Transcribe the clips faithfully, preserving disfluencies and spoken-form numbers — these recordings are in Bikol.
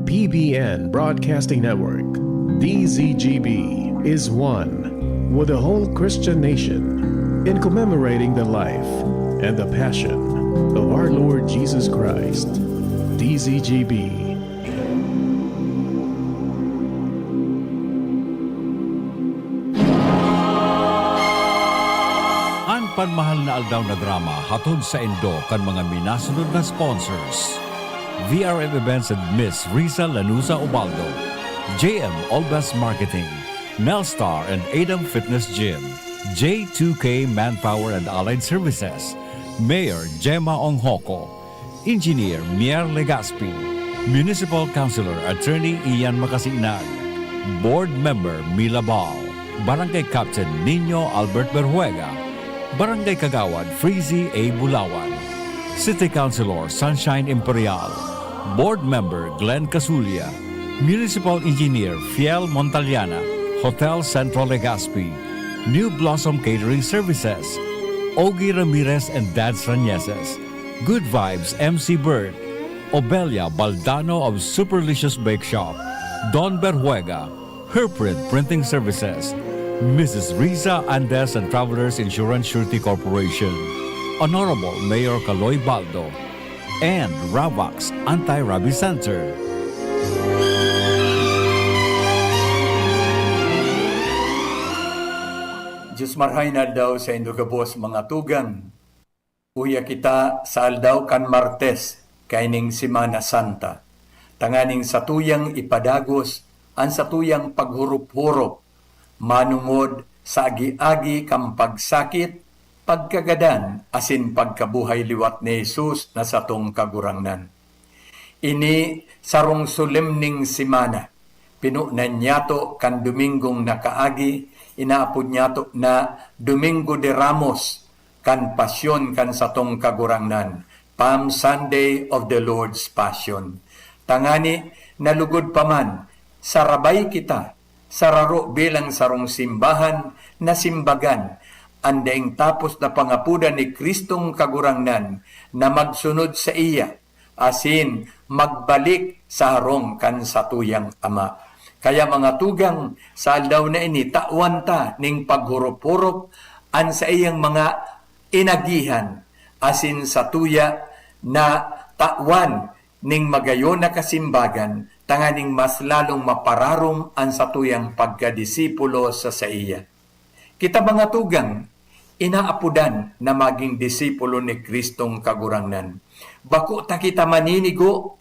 P B N Broadcasting Network, D Z G B, is one with the whole Christian nation in commemorating the life and the passion of our Lord Jesus Christ. D Z G B. An Panmahal na Aldaw na drama hatod saindo kan mga minasunod na sponsors: V R M Events and Miss Risa Lanusa Ubaldo, J M Olbas Marketing, Nelstar and Adam Fitness Gym, J two K Manpower and Allied Services, Mayor Gemma Onghoco, Engineer Mier Legaspi, Municipal Councilor Attorney Ian Makasinag, Board Member Mila Bao, Barangay Captain Nino Albert Berjuega, Barangay Kagawad Freezy A Bulawan, City Councilor Sunshine Imperial, Board Member Glenn Casulia, Municipal Engineer Fiel Montaliana, Hotel Central Legazpi, New Blossom Catering Services, Ogie Ramirez and Dads Rañeses, Good Vibes M C Bird, Obelia Baldano of Superlicious Bake Shop, Don Berjuega, Herprit Printing Services, Missus Riza Andes and Travelers Insurance Surety Corporation, Honorable Mayor Kaloy Baldo, and Ravax Anti-Rabies Center. Diyos marhay na aldaw saindo gabos, mga tugang. Uya kita sa aldaw kan Martes kaining Semana Santa, tanganing satuyang ipadagos an satuyang paghurop-hurop, manongod sa agi-agi kan pagsakit, pagkagadan, asin pagkabuhay liwat ni Jesus na satong Kagurangnan. Ini sarong solemneng semana. Pinonan nyato kan Domingong nakaagi, inaapod nyato na Domingo de Ramos, kan pasyon kan satong Kagurangnan, Palm Sunday of the Lord's Passion. Tangani, nalugod pa man, sarabay kita, sararo bilang sarong simbahan na simbagan an daing tapos na pangapodan ni Kristong Kagurangnan na magsunod saiya, asin magbalik sa harong kan satuyang Ama. Kaya, mga tugang, sa aldaw na ini, tawan ta nin paghurop-hurop an saiyang mga inagihan, asin satuya na tawan nin magayon na kasimbagan, tanganing mas lalong mapararom an satuyang pagkadisipulo sa saiya. Kita, mga tugang, inaapodan na magin disipulo ni Kristong Kagurangnan. Bako ta kita maninigo,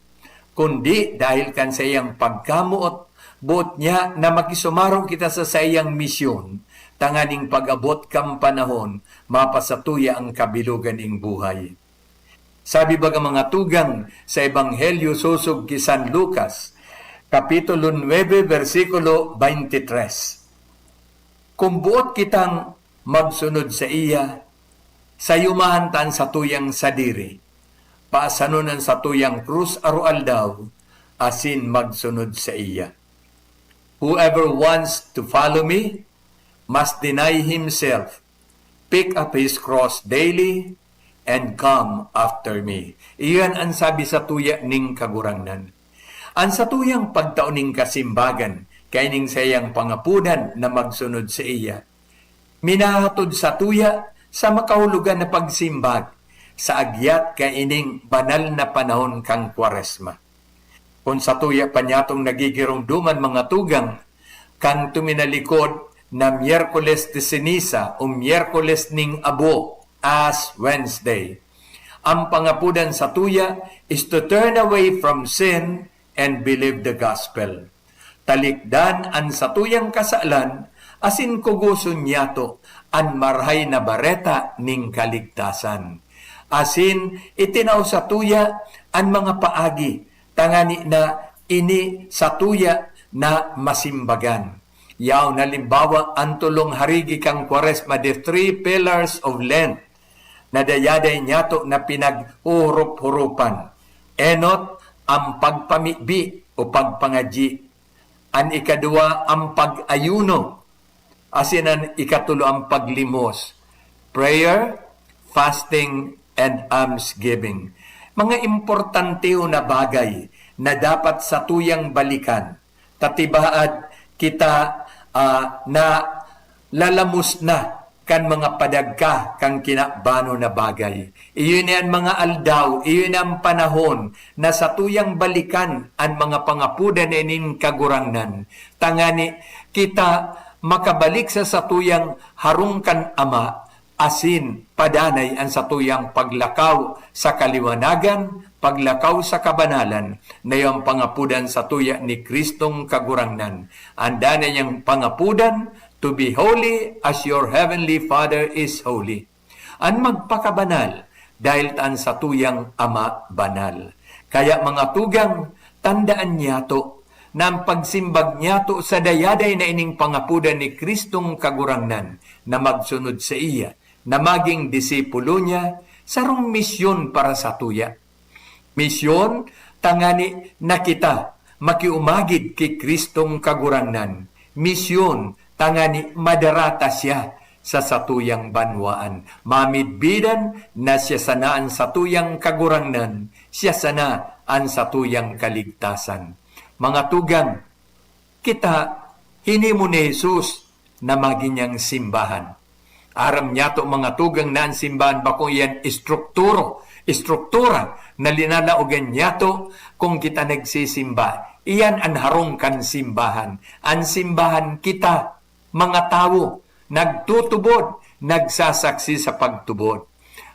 kundi dahil kan saiyang pagkamoot, boot niya na makisumaro kita sa saiyang misyon, tanganing pag-abot kan panahon, mapasatuya an kabilogan nin buhay. Sabi baga, mga tugang, sa Ebanghelyo sosog ki San Lucas, Kapitulo nuebe, bersikulo twenty-three, "Kun boot kitang magsunod saiya, sayumahan ta an satuyang sadiri, paasanon an satuyang krus aroaldaw, asin magsunod saiya. Whoever wants to follow me must deny himself, pick up his cross daily, and come after me." Iyan an sabi satuya nin Kagurangnan. An satuyang pagtao nin kasimbagan kaining saiyang pangapodan na magsunod saiya, minahatod satuya sa makahulogan na pagsimbag sa agyat kaining banal na panahon kan Kwaresma. Kun satuya pa niyatong nagigiromdoman, mga tugang, kan tuminalikod na Miyerkules de Ceniza o Miyerkules nin Abo, Ash Wednesday, an pangapodan satuya is to turn away from sin and believe the gospel. Talikdan an satuyang kasalan asin kugoson niyato an Marahay na Bareta nin kaligtasan. Asin itinao satuya an mga paagi tangani na ini satuya na masimbagan. Yaon halimbawa an tolong harigi kan Kwaresma, the three pillars of Lent, na dayaday niyato na pinaghuhurup-hurupan. Enot, an pagpamibi o pagpangadyi. An ikaduwa, an pag-ayuno. Asin an ikatulo, an paglimos. Prayer, fasting, and almsgiving. Mga importante na bagay na dapat satuyang balikan, ta tibaad kita, ah, nalalamos na kan mga padagka kan kinabanon na bagay. Iyo ini an mga aldaw, iyo ini an panahon na satuyang balikan an mga pangapodan na nin Kagurangnan, tangani kita makabalik sa satuyang harong kan Ama, asin padanay an satuyang paglakaw sa kaliwanagan, paglakaw sa kabanalan, na iyo an pangapodan satuya ni Kristong Kagurangnan. An danay niyang pangapodan, "To be holy as your heavenly Father is holy." An magpakabanal, dahil ta an satuyang Ama banal. Kaya, mga tugang, tandaan niyato na an pagsimbag niyato sa dayaday na ining pangapodan ni Kristong Kagurangnan na magsunod saiya, na magin disipulo niya, sarong misyon para satuya. Misyon, tangani na kita makiumagid ki Kristong Kagurangnan. Misyon, tangani madara ta siya sa satuyang banwaan. Mamidbidan na siya sana an satuyang Kagurangnan, siya sana an satuyang kaligtasan. Mga tugang, kita, hinimo ni Jesus na magin niyang simbahan. Aram niyato, mga tugang, na an simbahan bako iyan estrukturo, estruktura na linalaogan niyato kung kita nagsisimba. Iyan an harong kan simbahan. An simbahan kita, mga tawo, nagtutubod, nagsasaksi sa pagtubod.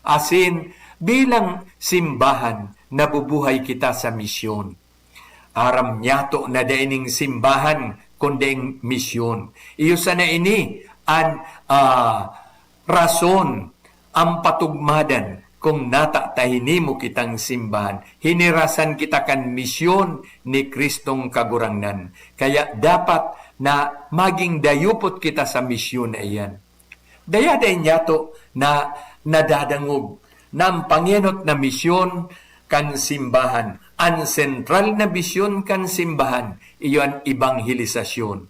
Asin, bilang simbahan, nabubuhay kita sa misyon. Aram niyato na dai ning simbahan, kundi ning misyon. Iyo sana ini an, ah, rason, an patugmadan kung nata ta hinimo kitang simbahan. Hinirasan kita kan misyon ni Kristong Kagurangnan. Kaya dapat na magin dayupot kita sa misyon na iyan. Dayaday niyato na nadadangog na an pangenot na misyon kan simbahan, an sentral na misyon kan simbahan, iyo an ebanghelisasyon.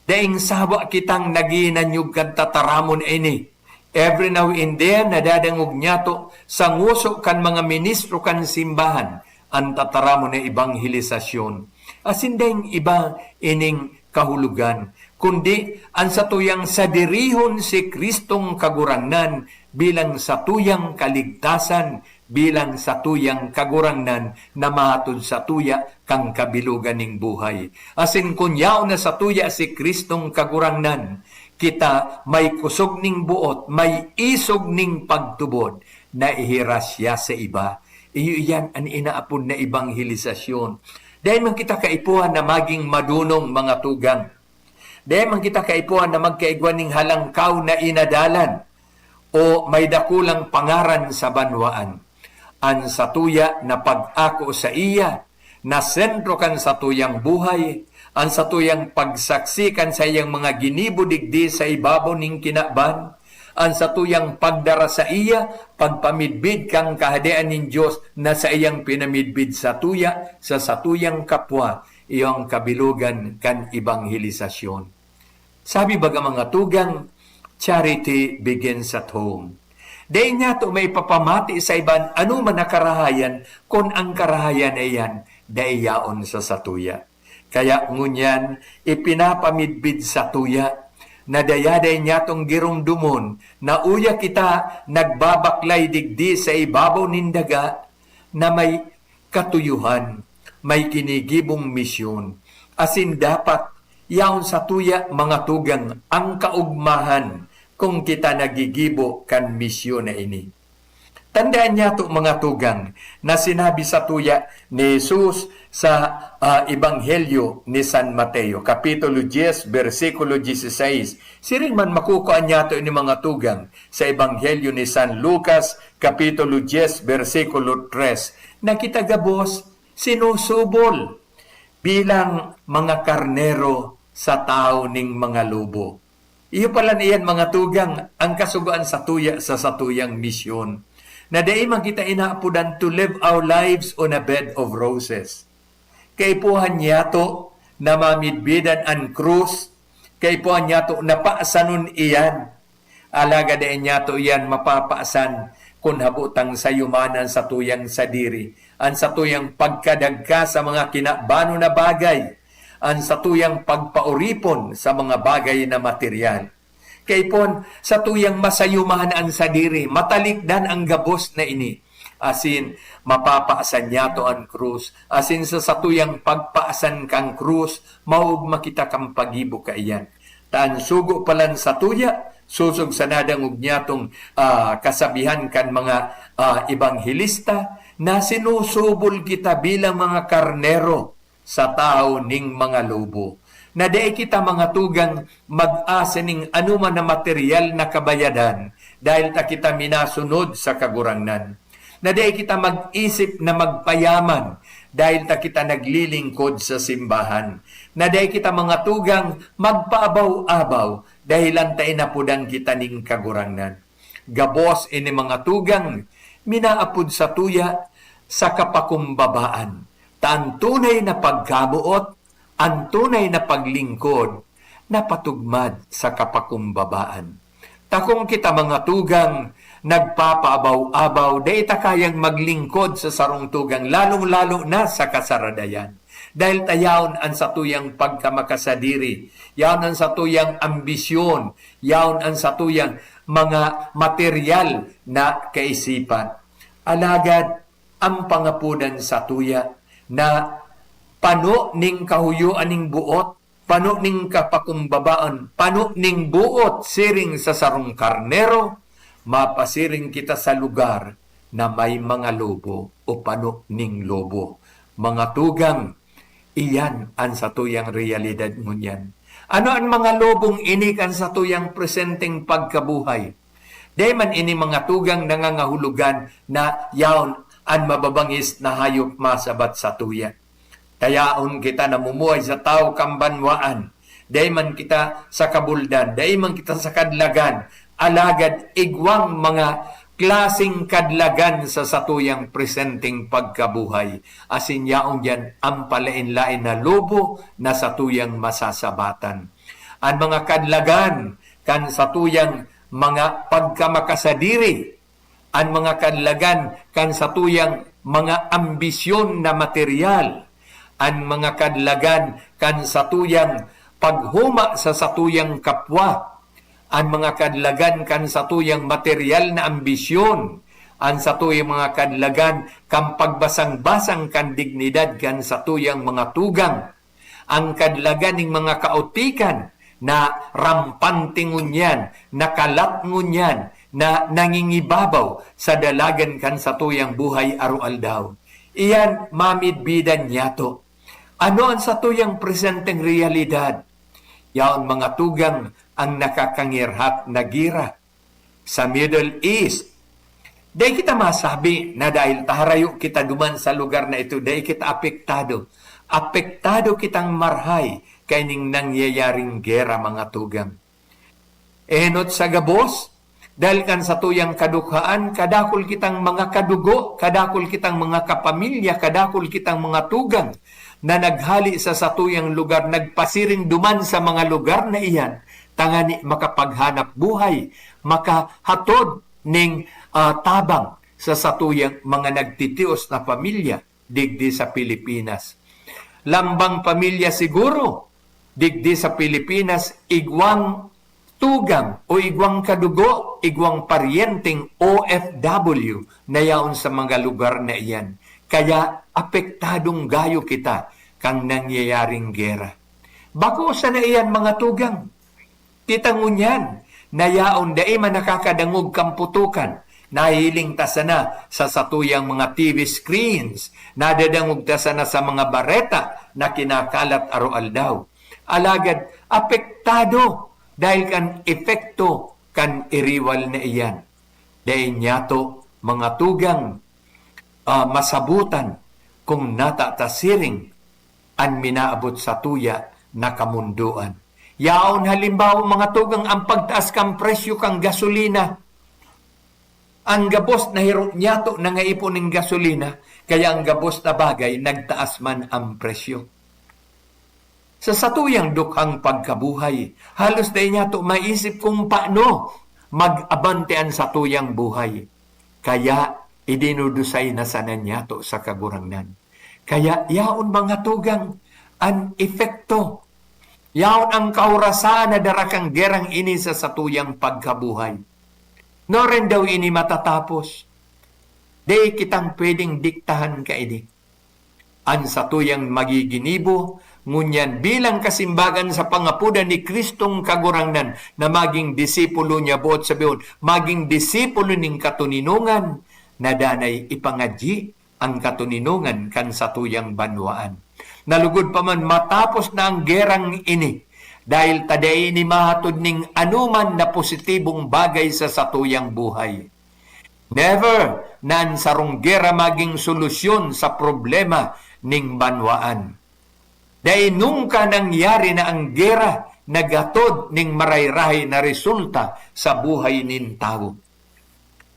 Daing sawa kitang naghinanyog kan tataramon na ini. Every now and then, nadadangog niyato sa ngoso kan mga ministro kan simbahan an tataramon na ebanghelisasyon. Asin daing iba ining kahulogan, kundi an satuyang sadirihon si Kristong Kagurangnan bilang satuyang kaligtasan, bilang satuyang Kagurangnan na mahatod satuya kan kabilogan nin buhay. Asin kun yaon na satuya si Kristong Kagurangnan, kita may kusog nin boot, may isog nin pagtubod na ihiras siya sa iba. Iyo iyan an inaapod na ebanghelisasyon. Dai man kita kaipuhan na magin madonong, mga tugang. Dai man kita kaipuhan na magkaigwa nin halangkaw na inadalan o may dakulang pangaran sa banwaan. An satuya na pag-ako saiya na sentro kan satuyang buhay, an satuyang pagsaksi kan saiyang mga ginibo digdi sa ibabaw nin kinaban, an satuyang pagdara saiya, pagpamidbid kan Kahadean nin Dios na saiyang pinamidbid satuya sa satuyang kapwa, iyo an kabilogan kan ebanghelisasyon. Sabi baga, mga tugang, "Charity begins at home." Dai niyato maipapamati sa iba an anoman na karahayan kun an karahayan na iyan dai yaon sa satuya. Kaya ngunyan, ipinapamidbid satuya na dayaday niyatong giromdomon na uya kita nagbabaklay digdi sa ibabaw nin daga na may katuyuhan, may ginigibong misyon. Asin dapat yaon satuya, mga tugang, an kaogmahan kun kita naggigibo kan misyon na ini. Tandaan niyato, mga tugang, na sinabi satuya ni Jesus sa, ah, Ebanghelyo ni San Mateo, Kapitulo diyes, bersikulo dieciséis. Siring man makukua niyato ini, mga tugang, sa Ebanghelyo ni San Lucas, Kapitulo diyes, bersikulo tres, na kita gabos sinusubol bilang mga karnero sa tawo ning mga lobo. Iyo pala na iyan, mga tugang, an kasugoan satuya sa satuyang misyon, na dai man kita inaapodan to live our lives on a bed of roses. Kaipuhan niyato na mamidbidan an krus, kaipuhan niyato na pasanon iyan. Alagad dai niyato iyan mapapasan Kun habo tang sayumanan satuyang sadiri, an satuyang pagkadagka sa mga kinabanon na bagay, an satuyang pagpaoripon sa mga bagay na material. Kaipon, satuyang masayumahan an sadiri, matalikdan ang gabos na ini. Asin, mapapasan niyato an krus. Asin sa satuyang pagpasan kan krus, maogma kita kan paggibo kaiyan. Ta an sugo palan satuya, sosog sa nadangog niyatong, ah, kasabihan kan mga, ah, ebanghelista, na sinusubol kita bilang mga karnero sa tahaw ning mga lobo, na dai kita, mga tugang, mag-asa ning anoman na material na kabayadan, dahil ta kita minasunod sa Kagurangnan. Na dai kita mag-isip na magpayaman, dahil ta kita naglilingkod sa simbahan. Na dai kita, mga tugang, magpaabaw-abaw, dahil ta inapodan kita nin Kagurangnan. Gabos ini, mga tugang, minaapod satuya sa kapakumbabaan. Ta an tunay na pagkaboot, an tunay na paglingkod, napatugmad sa kapakumbabaan. Ta kun kita, mga tugang, nagpapaabaw-abaw, dai ta kayang maglingkod sa sarong tugang, lalong-lalo na sa kasaradayan. Dahil ta yaon an satuyang pagkamakasadiri, yaon an satuyang ambisyon, yaon an satuyang mga material na kaisipan. Alagad, an pangapodan satuya na pano ning kahuyoan ning boot, pano ning kapakumbabaan, pano ning boot siring sa sarong karnero, mapasiring kita sa lugar na may mga lobo o pano ning lobo. Mga tugang, iyan an satuyang realidad ngunyan. Ano an mga lobong ini kan satuyang presenteng pagkabuhay? Dai man ini, mga tugang, nangangahulogan na yaon an mababangis na hayop masabat satuya. Ta yaon kita namumuhay sa tawo kan banwaan. Dai man kita sa kabuldan, dai man kita sa kadlagan. Alagad igwang mga klaseng kadlagan sa satuyang presenteng pagkabuhay. Asin yaon diyan an palaen-laen na lobo na satuyang masasabatan. An mga kadlagan kan satuyang mga pagkamakasadiri, an mga kadlagan kan satuyang mga ambisyon na material, an mga kadlagan kan satuyang paghoma sa satuyang kapwa, an mga kadlagan kan satuyang material na ambisyon, an satuyang mga kadlagan kan pagbasang-basang kan dignidad kan satuyang mga tugang, an kadlagan ning mga kaotikan na rampante ngunyan, na kalat ngunyan, na nangingibabaw sa dalagan kan satuyang buhay aroaldaw. Iyan mamidbidan niyato. Ano an satuyang presenteng realidad? Yaon, mga tugang, ang nakakangirhat na gera sa Middle East. Dai kita masabi na dahil ta harayo kita duman sa lugar na ito, dai kita apektado. Apektado kitang marhay kaining nangyayaring gera, mga tugang. Enot sa gabos, dahil kan satuyang kadukhaan, kadakul kitang mga kadugo, kadakul kitang mga kapamilya, kadakul kitang mga tugang na naghale sa satuyang lugar, nagpasiring duman sa mga lugar na iyan, tangani makapaghanap buhay, makahatod ning, ah, tabang sa satuyang mga nagtitios na pamilya digdi sa Pilipinas. Lambang pamilya siguro, digdi sa Pilipinas, igwang tugang o igwang kadugo, igwang paryenteng O F W na yaon sa mga lugar na iyan. Kaya apektadong gayo kita kan nangyayaring gera. Bako sana iyan, mga tugang. Kita ngunyan na yaon dai man nakakadangog kan putokan. Nahihiling ta sana sa satuyang mga T V screens, nadadangog ta sana sa mga bareta na kinakalat aroaldaw. Alagad apektado dahil kan epekto kan iriwal na iyan. Dai niyato, mga tugang, ah, masabutan kung nata ta siring an minaabot satuya na kamundoan. Yaon halimbawa, mga tugang, ang pagtaas kan presyo kan gasolina. Ang gabos na hirot niyato nangaipon nin gasolina, kaya ang gabos na bagay nagtaas man ang presyo. Sa satuyang dukhang pagkabuhay, halos dai niyato maisip kung paano mag-abante an satuyang buhay. Kaya idinudusay na sana niyato sa Kagurangnan. Kaya yaon, mga tugang, an epekto. Yaon ang kaurasan na dara kan gerang ini sa satuyang pagkabuhay. Nuarin daw ini matatapos? Dai kitang pwedeng diktahan kaini. An satuyang magiginibo, ngunyan bilang kasimbagan sa pangapodan ni Kristong Kagurangnan na maging disipulo niya, boot sabihon, maging disipulo nin katoninongan, na danay ipangadyi an katoninongan kan satuyang banwaan. Nalugod pa man matapos na ang gerang ini, dahil ta dai ini mahatod nin anoman na positibong bagay sa satuyang buhay. Never na an sarong gera magin solusyon sa problema nin banwaan. Dai nungka nangyari na an gera naghatod nin marahay-rahay na resulta sa buhay nin tawo.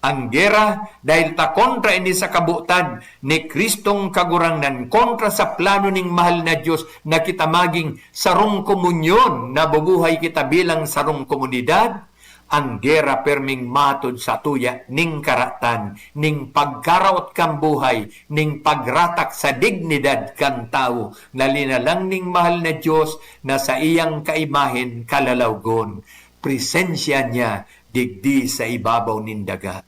An gera, dahil ta kontra ini sa kabotan ni Kristong Kagurangnan, kontra sa plano nin mahal na Dios na kita magin sarong komunyon, nabubuhay kita bilang sarong komunidad, an gera perming matod satuya nin karatan, nin pagkaraot kan buhay, nin pagratak sa dignidad kan tawo na linalang nin mahal na Dios na saiyang kaimahen kalalawgon, presensya niya digdi sa ibabaw nin daga.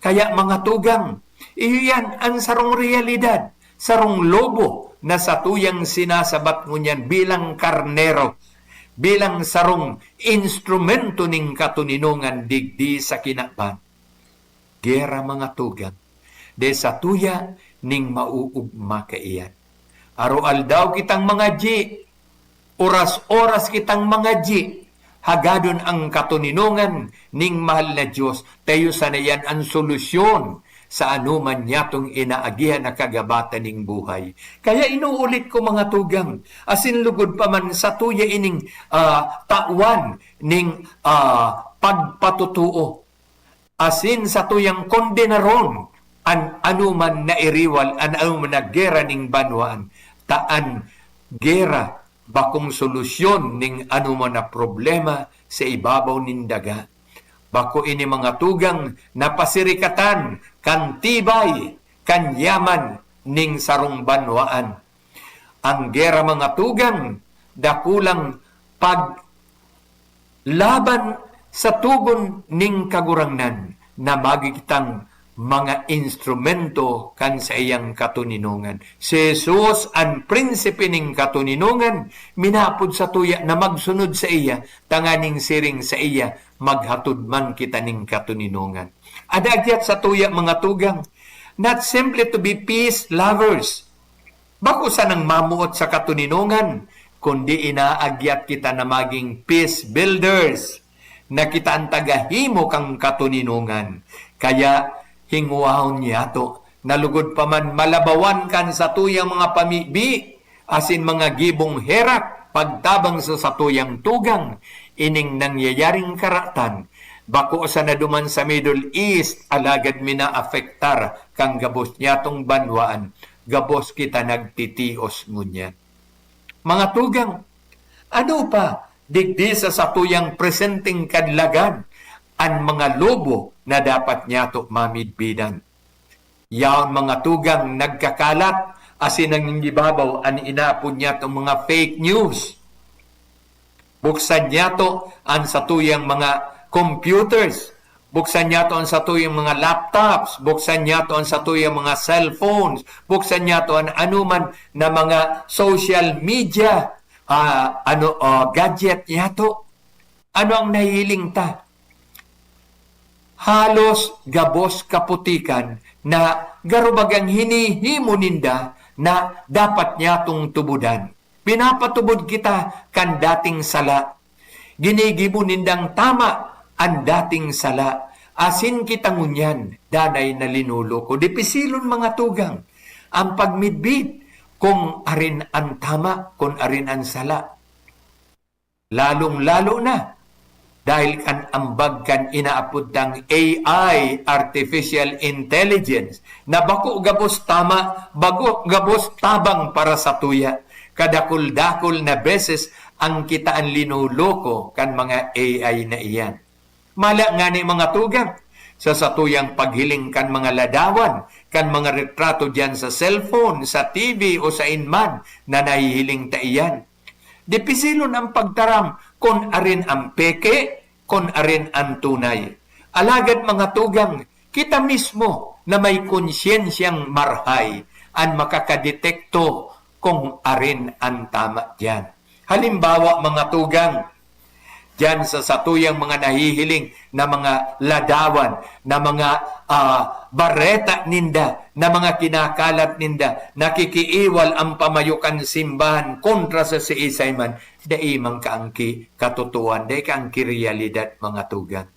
Kaya, mga tugang, iyo yan an sarong realidad, sarong lobo na satuyang sinasabat ngunyan bilang karnero, bilang sarong instrumento nin katoninongan digdi sa kinaban. Gera, mga tugang, dai satuya nin mauugma kaiyan. Aroaldaw kitang mangadyi, oras-oras kitang mangadyi, hagadon an katoninongan nin mahal na Dios, ta iyo sana iyan an solusyon sa anoman niyatong inaagihan na kagabatan nin buhay. Kaya inuulit ko, mga tugang, asin lugod pa man satuya ining, ah, tawan nin, ah, pagpatotoo. Asin satuyang kondenaron an anoman na iriwal, an anoman na gera nin banwaan, ta an gera bakong solusyon nin anoman na problema sa ibabaw nin daga. Bako ini, mga tugang, na pasirikatan kan tibay, kan yaman nin sarong banwaan. An gera, mga tugang, dakulang paglaban sa togon nin Kagurangnan na magin kitang mga instrumento kan saiyang katoninongan. Si Jesus an prinsipe nin katoninongan, minaapod satuya na magsunod saiya, tanganing siring saiya, maghatod man kita nin katoninongan. An agyat satuya, mga tugang, not simply to be peace lovers, bako sanang mamuot sa katoninongan, kundi inaagyat kita na magin peace builders, na kita an tagahimo kan katoninongan. Kaya, hingwahon niyato, na lugod pa man malabawan kan satuyang mga pamibi asin mga gibong herak pagtabang sa satuyang tugang, ining nangyayaring karatan, bako sana duman sa Middle East, alagad minaapektar kan gabos niyatong banwaan. Gabos kita nagtitios ngunyan. Mga tugang, ano pa digdi sa satuyang presenteng kadlagan an mga lobo na dapat niyato mamidbidan? Yaon, mga tugang, nagkakalat asin nangingibabaw an inaapod niyatong mga fake news. Buksan niyato an satuyang mga computers. Buksan niyato an satuyang mga laptops. Buksan niyato an satuyang mga cellphones. Buksan niyato an anoman na mga social media, ah, ano, ah, gadget niyato. Ano ang nahihiling ta? Halos gabos kaputikan na garo bagang hinihimo ninda na dapat niyatong tubodan. Pinapatubod kita kan dating sala. Ginigibo nindang tama an dating sala, asin kita ngunyan danay na linoloko. Dipisilon, mga tugang, an pagmidbid kun arin an tama, kun arin an sala. Lalong-lalo na dahil kan ambag kan inaapod tang A I, artificial intelligence, na bako gabos tama, bako gabos tabang para satuya. Kadakul-dakul na beses an kita an linoloko kan mga A I na iyan. Mala ngani, mga tugang, sa satuyang paghiling kan mga ladawan, kan mga retrato diyan sa cellphone, sa T V o sain man na nahihiling ta iyan. Dipisilon ang pagtaram kun arin ang peke, kun arin ang tunay. Alagad, mga tugang, kita mismo na may konsyensiyang marhay an makakadetekto kung arin an tama diyan. Halimbawa, mga tugang, diyan sa satuyang mga nahihiling na mga ladawan, na mga, ah, bareta ninda, na mga kinakalat ninda, nakikiiwal ang pamayo kan simbahan kontra sa siisay man, dai man kaangki katotohan, dai kaangki realidad, mga tugang.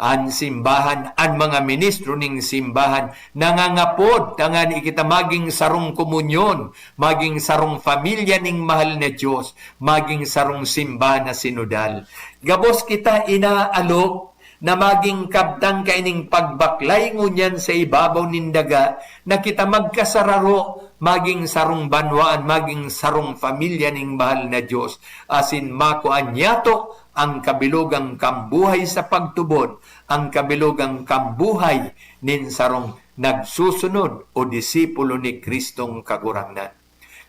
An simbahan, an mga ministro ning simbahan, nangangapod tangani kita magin sarong komunyon, magin sarong pamilya ning mahal na Dios, magin sarong simbahan na sinodal. Gabos kita inaalok na magin kabtang kaining pagbaklay ngunyan sa ibabaw nin daga, na kita magkasararo, magin sarong banwaan, magin sarong pamilya ning mahal na Dios, asin makua niyato ang kabilogang kambuhay sa pagtubod, ang kabilogang kambuhay nin sarong nagsusunod o disipulo ni Kristong Kagurangnan.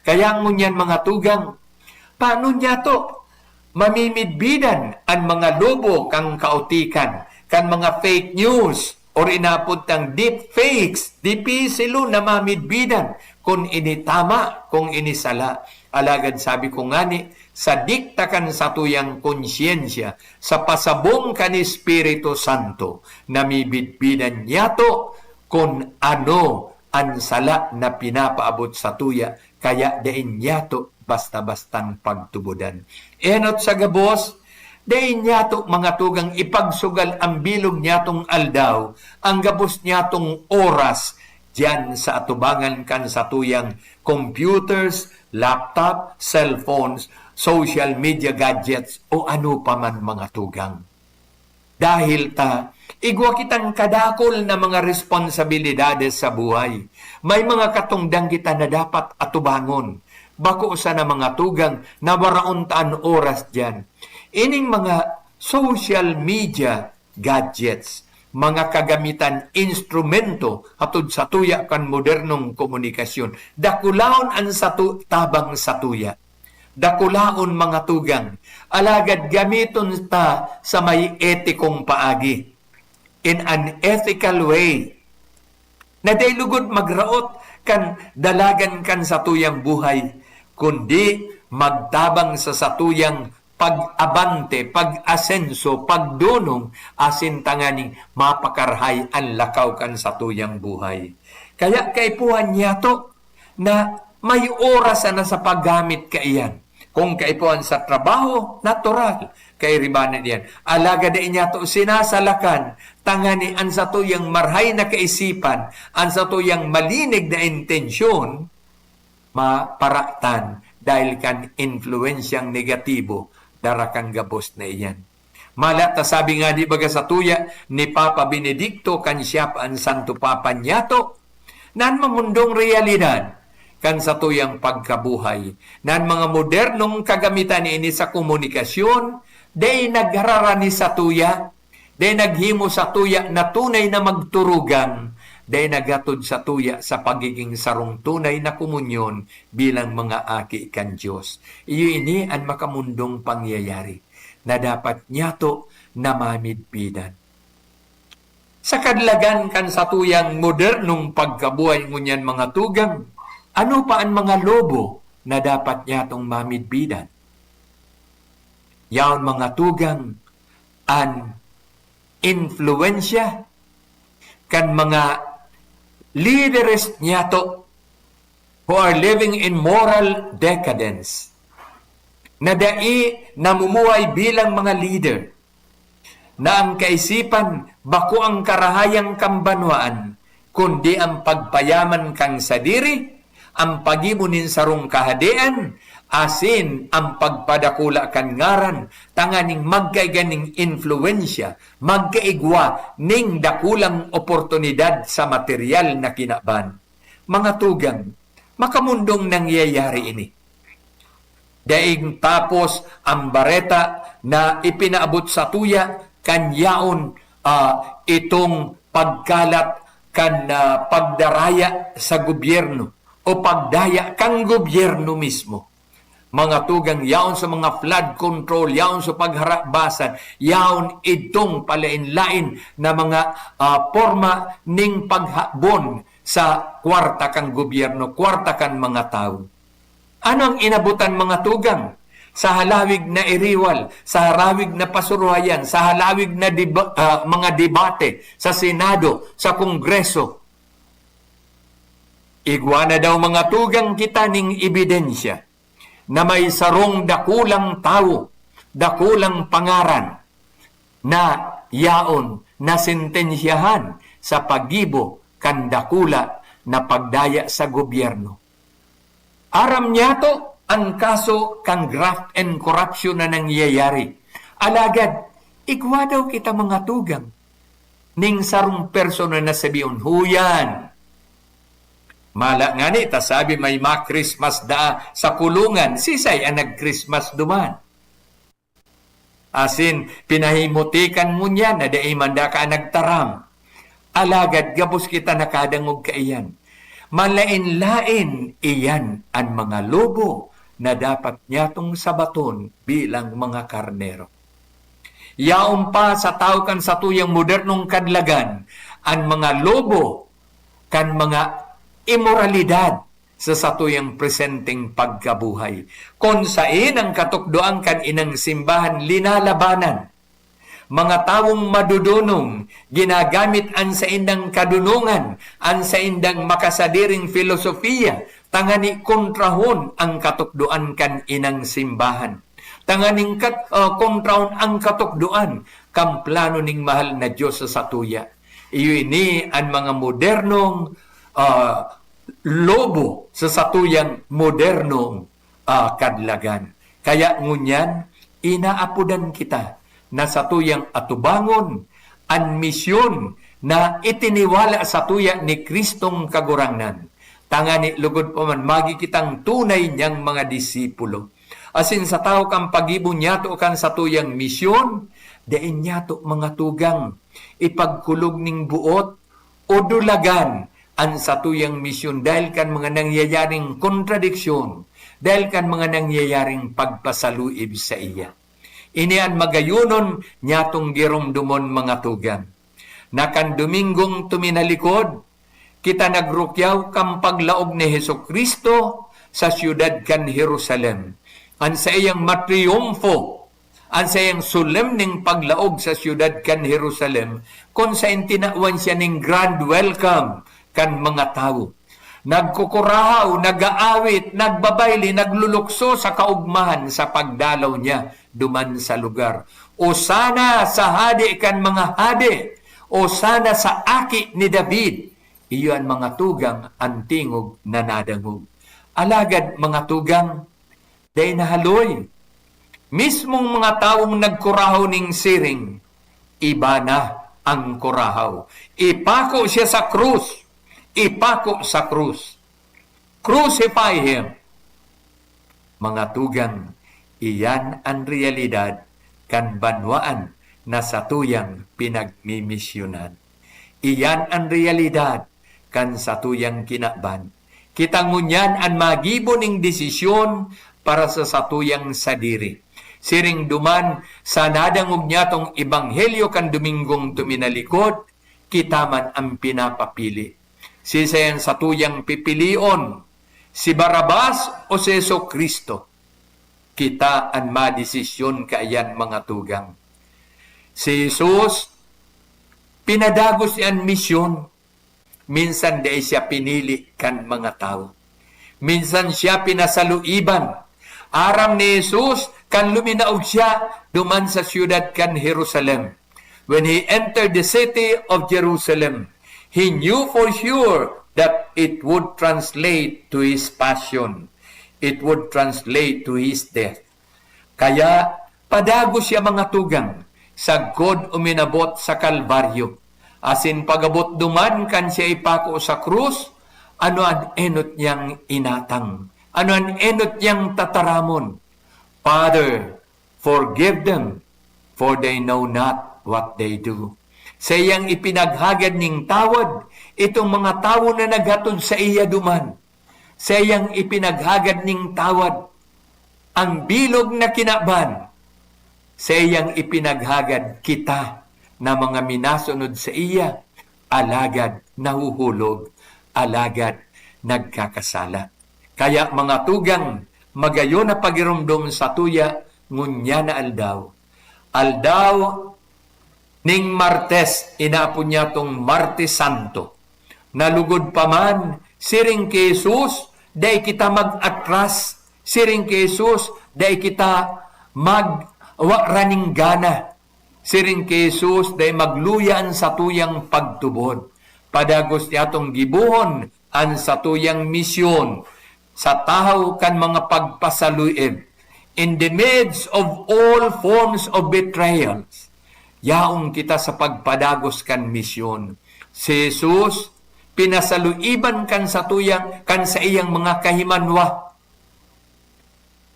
Kaya ngunyan, mga tugang, paano niyato mamimidbidan an mga lobo kan kaotikan, kan mga fake news, or inapod tang deep fakes? Dipisilo na mamidbidan kun ini tama, kung ini sala. Alagad sabi ko ngani, sa dikta kan satuyang konsyensya, sa pasabong kan Espiritu Santo, namibidbidan niyato kun ano an sala na pinapaabot satuya, kaya dai niyato basta-bastang pagtubodan. Enot sa gabos, dai niyato, mga tugang, ipagsugal ang bilog niyatong aldaw, ang gabos niyatong oras, diyan sa atubangan kan satuyang computers, laptop, cellphones, social media gadgets, o ano pa man, mga tugang. Dahil ta, igwa kitang kadakul na mga responsabilidades sa buhay. May mga katongdan kita na dapat atubangon. Bako sana, mga tugang, na waraon ta an oras diyan. Ining mga social media gadgets, mga kagamitan, instrumento hatod satuya kan modernong komunikasyon. Dakulaon an sato tabang satuya. Dakulaon, mga tugang, alagad gamiton ta sa may etikong paagi, in an ethical way, na dai lugod magraot kan dalagan kan satuyang buhay, kundi magtabang sa satuyang pag-abante, pag-asenso, pagdunong, asin tanganing mapakarahay an lakaw kan satuyang buhay. Kaya kaipuhan niyato na may oras sana sa paggamit kaiyan. Kung kaipuhan sa trabaho, natural, kairibanan iyan. Alagad dai niyato sinasalakan, tangani an satuyang marhay na kaisipan, an satuyang malinig na intensyon, maparatan dahil kan influensyang negatibo dara kan gabos na iyan. Mala ta sabi ngani baga satuya ni Papa Benedicto kan siya pa an Santo Papa niyato, na an mamundong realidad kan satuyang pagkabuhay, na an mga modernong kagamitan ini sa komunikasyon, dai naghararani satuya, dai naghimo satuya na tunay na magturugang, dai naghatod satuya sa pagiging sarong tunay na komunyon bilang mga aki kan Dios. Iyo ini an makamundong pangyayari na dapat niyato na mamidbidan. Sa kadlagan kan satuyang modernong pagkabuhay ngunyan, mga tugang, ano pa an mga lobo na dapat niyatong mamidbidan? Yaon, mga tugang, an influensya kan mga lideres niyato who are living in moral decadence, na dai namumuhay bilang mga leader, na ang kaisipan bako ang karahayang kan banwaan, kundi ang pagpayaman kan sadiri, ang paggibo nin sarong kahadean, asin ang pagpadakula kan ngaran, tanganing magkaigwa nin influensya, magkaigwa nin dakulang oportunidad sa materyal na kinaban. Mga tugang, makamundong nangyayari ini. Daing tapos ang bareta na ipinaabot satuya kan yaon ah, itong pagkalat kan, ah, pagdaraya sa gobyerno o pagdaya kan gobyerno mismo. Mga tugang, yaon sa mga flood control, yaon sa pagharabasan, yaon idtong palain-lain na mga, ah, porma ning paghabon sa kwarta kan gobyerno, kwarta kan mga tawo. Ano ang inabutan, mga tugang? Sa halawig na iriwal, sa halawig na pasuruhayan, sa halawig na deba-, ah, mga debate sa Senado, sa Kongreso. Igwa na daw, mga tugang, kita ning ebidensya na may sarong dakulang tawo, dakulang pangaran na yaon nasentensyahan sa paggibo kan dakula na pagdaya sa gobyerno. Aram niyato an kaso kan graft and corruption na nangyayari. Alagad, igwa daw kita, mga tugang, ning sarong persona na sabihon, "Huyan." Mala ngani ta sabi may ma-Christmas daa sa kulungan, sisay an nag-Christmas duman? Asin pinahimutikan ngunyan na dai man daka nagtaram. Alagad gabos kita nakadangog kaiyan. Malain-lain iyan an mga lobo na dapat niyatong sabaton bilang mga karnero. Yaon pa sa tawo kan satuyang modernong kadlagan an mga lobo kan mga imoralidad sa satuyang presenteng pagkabuhay. Kun saen ang katukdoan kan inang simbahan linalabanan, mga tawong madodonong, ginagamit an saindang kadonongan, an saindang makasadiring filosofiya, tangani kontrahon ang katukdoan kan inang simbahan. Tanganing kat-, ah, kontrahon ang katukdoan kan plano ning mahal na Dios sa satuya. Iyo ini an mga modernong, ah, lobo sa satuyang modernong, ah, kadlagan. Kaya ngunyan, inaapodan kita na satuyang atubangon an misyon na itiniwala satuya ni Kristong Kagurangnan, tangani lugod pa man magi kitang tunay niyang mga disipulo. Asin sa tawo kan paggibo niyato kan satuyang misyon, dai niyato, mga tugang, ipagkulog ning boot o dulagan an satuyang misyon dahil kan mga nangyayaring kontradiksyon, dahil kan mga nangyayaring pagpasaluib saiya. Ini an magayonon niyatong giromdomon, mga tugang, na kan Domingong tuminalikod, kita nagrukyaw kan paglaog ni Jesu-Cristo sa siyudad kan Jerusalem. An saiyang matriyumfo, an saiyang solemneng paglaog sa siyudad kan Jerusalem, kun saen tinawan siya ning grand welcome kan mga tawo. Nagkukurahaw, nag-aawit, nagbabayle, naglulukso sa kaugmahan sa pagdalaw niya duman sa lugar. "Osana sa Hade kan mga hade! Osana sa Aki ni David!" Iyo an mga tugang an tingog na nadangog. Alagad, mga tugang, dai nahaloy. Mismong mga tawong nagkurahaw ning siring, iba na ang kurahaw. "Ipako siya sa krus! Ipako sa krus! Crucify him!" Mga tugang, iyan an reyalidad kan banwaan na satuyang pinagmimisyonan. Iyan an reyalidad kan satuyang kinaban. Kita ngunyan an magibo ning desisyon para sa satuyang sadiri. Siring duman sa nadangog niyatong ebanghelyo kan Dominggong tuminalikod, kita man an pinapapili. Sisay an satuyang pipilion, si Barrabas o si Jesu-Cristo? Kita an madesisyon kaiyan, mga tugang. Si Jesus, pinadagos niya an misyon. Minsan dai siya pinili kan mga tawo. Minsan siya pinasaluiban. Aram ni Jesus kan luminaog siya duman sa siyudad kan Jerusalem. When he entered the city of Jerusalem, he knew for sure that it would translate to his passion. It would translate to his death. Kaya padagos siya, mga tugang, sagkod uminabot sa Kalbaryo. Asin pag-abot duman kan siya ipako sa krus, ano an enot niyang inatang? Ano an enot niyang tataramon? "Father, forgive them, for they know not what they do." Saiyang ipinaghagad nin tawad itong mga tawo na naghatod saiya duman. Saiyang ipinaghagad nin tawad an bilog na kinaban. Saiyang ipinaghagad kita na mga minasunod saiya, alagad nahuhulog, alagad nagkakasala. Kaya, mga tugang, magayon na pagiromdom satuya ngunyan na aldaw. Aldaw ning Martes, inaapod niyatong Martes Santo. Na lugod pa man, siring ki Jesus, dai kita mag-atras. Siring ki Jesus, dai kita mag-, wa ra nin gana. Siring ki Jesus, dai magluya an satuyang pagtubod. Padagos niyatong gibohon an satuyang misyon sa tahaw kan mga pagpasaluib. In the midst of all forms of betrayals, yaon kita sa pagpadagos kan misyon. Si Jesus, pinasaluiban kan satuyang, kan saiyang mga kahimanwa.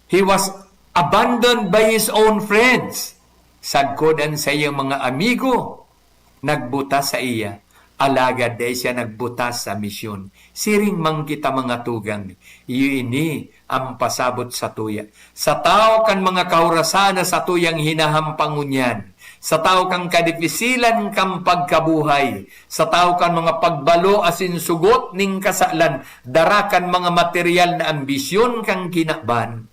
He was abandoned by his own friends. Sagkod an saiyang mga amigo, nagbuta saiya, alagad dai siya nagbuta sa misyon. Siring man kita, mga tugang, iyo ini an pasabot satuya. Sa tahaw kan mga kaurasan na satuyang hinahampang ngunyan, sa tahaw kan kadifisilan kan pagkabuhay, sa tahaw kan mga pagbalo asin sugot nin kasalan, dara kan mga material na ambisyon kan kinaban,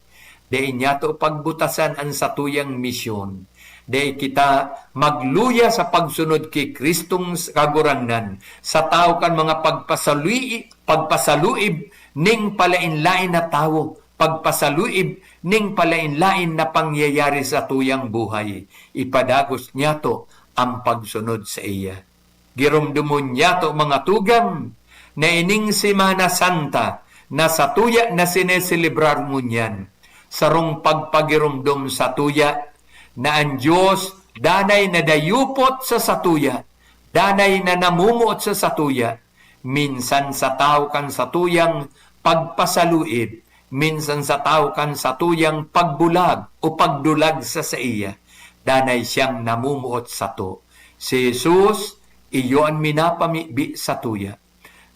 dai niyato pagbutasan an satuyang misyon. Dai kita magluya sa pagsunod ki Kristong Kagurangnan, sa tahaw kan mga pagpasalui-, pagpasaluib nin palaen-laen na tawo, pagpasaluib nin palaen-laen na pangyayari sa satuyang buhay. Ipadagos niyato an pagsunod saiya. Giromdomon niyato, mga tugang, na ining Semana Santa na satuya na sineselebrar ngunyan, sarong pagpagiromdom satuya na an Dios danay na dayupot sa satuya, danay na namumuot sa satuya, minsan sa tahaw kan satuyang pagpasaluib, minsan sa tahaw kan satuyang pagbulag o pagdulag sa saiya, danay siyang namumuot sato. Si Jesus, iyo an minapamibi satuya.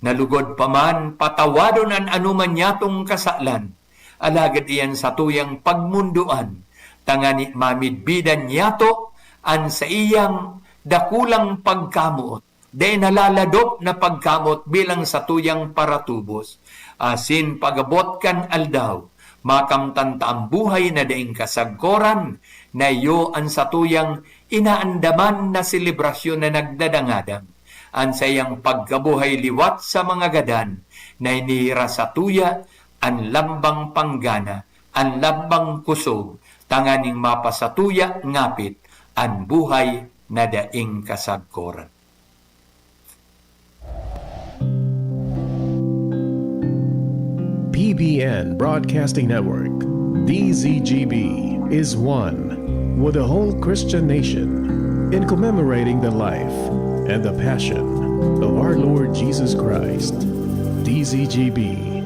Na lugod pa man patawadon an anoman niyatong kasalan, alagad iyan satuyang pagmundoan, tangani mamidbidan niyato an saiyang dakulang pagkamoot. Dai nalaladop na pagkamoot bilang satuyang paratubos. Asin pag-abot kan aldaw, makamtan ta an buhay na daing kasagkoran, na iyo an satuyang inaandaman na selebrasyon na nagdadangadang. An saiyang pagkabuhay liwat sa mga gadan, na hinihira satuya an lambang panggana, an lambang kusog, tanganing mapasatuya ngapit an buhay na daing kasagkoran. P B N Broadcasting Network, D Z G B, is one with the whole Christian nation in commemorating the life and the passion of our Lord Jesus Christ. D Z G B,